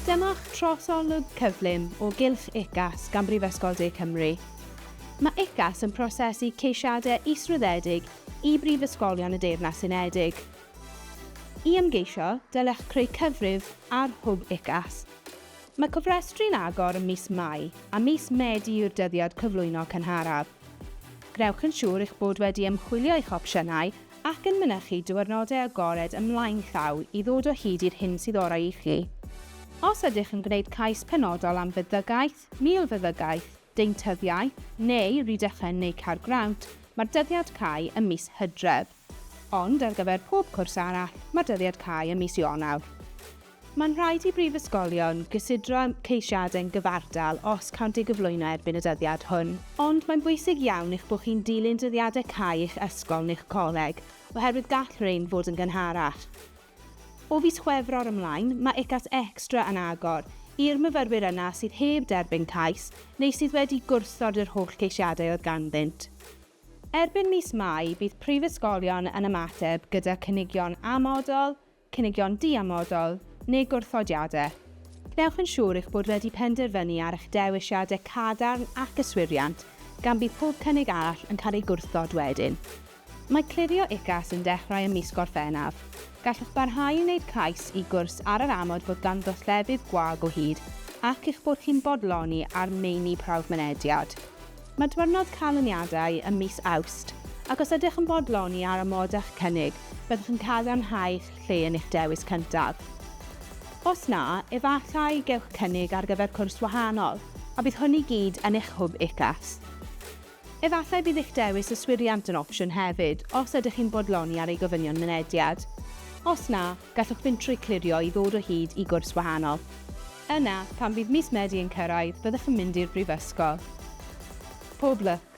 Dyma'ch trosolwg cyflym o gylch UCAS gan Brifysgol De Cymru. Mae UCAS yn prosesu ceisiadau israddedig i brifysgolion y Deyrnas Unedig. I ymgeisio, dylech creu cyfrif ar Hwb UCAS. Mae cofrestru'n agor ym mis Mai, a mis Medi yw'r dyddiad cyflwyno cynharaf. Gwnewch yn siŵr eich bod wedi ymchwilio i'ch opsiynau ac yn mynychu diwrnodau agored ymlaen llaw i ddod o hyd i'r hyn sydd orau i chi. Os ydych yn gwneud cais penodol am feddygaeth, milfeddygaeth, deintyddiaeth, neu Rhydychen neu Caergrawnt, mae'r dyddiad cau ym mis Hydref. Ond ar gyfer pob cwrs arall, mae'r dyddiad cau ym mis Ionawr. Mae'n rhaid i brifysgolion gysidro ceisiadau'n gyfartal os cânt eu gyflwyno erbyn y dyddiad hwn. Ond mae'n bwysig iawn eich bod chi'n dilyn dyddiadau cau eich ysgol neu'ch coleg, oherwydd gall rhain fod yn gynharach. O fis Chwefror ymlaen, mae UCAS Extra yn agor i'r myfyrwyr yna sydd heb derbyn cais neu sydd wedi gwrthod yr holl geisiadau oedd ganddynt. Erbyn mis Mai, bydd prifysgolion yn ymateb gyda cynigion amodol, cynigion diamodol neu gwrthodiadau. Gwnewch yn siŵr eich bod wedi penderfynu ar eich dewisiadau cadarn ac yswiriant, gan bydd pob cynnig arall yn cael eu gwrthod wedyn. Mae clirio UCAS yn dechrau ym mis Gorffennaf. Gallwch barhau i wneud cais i gwrs ar yr amod fod ganddo llefydd gwag o hyd ac eich bod chi'n bodloni ar meini prawf mynediad. Mae diwrnod canlyniadau ym mis Awst, ac os ydych yn bodloni ar amodau'ch cynnig, byddwch yn cadarnhau eich lle yn eich dewis cyntaf. Os na, efallai gewch cynnig ar gyfer cwrs wahanol, a bydd hwn i gyd yn eich hwb UCAS. Efallai bydd eich dewis yswiriant yn opsiwn hefyd, os ydych chi'n bodloni ar ei gofynion mynediad. Os na, gallwch fynd trwy Clirio i ddod o hyd i gwrs wahanol. Yna, pan fydd mis Medi yn cyrraedd, byddwch yn mynd i'r brifysgol. Pob lwc!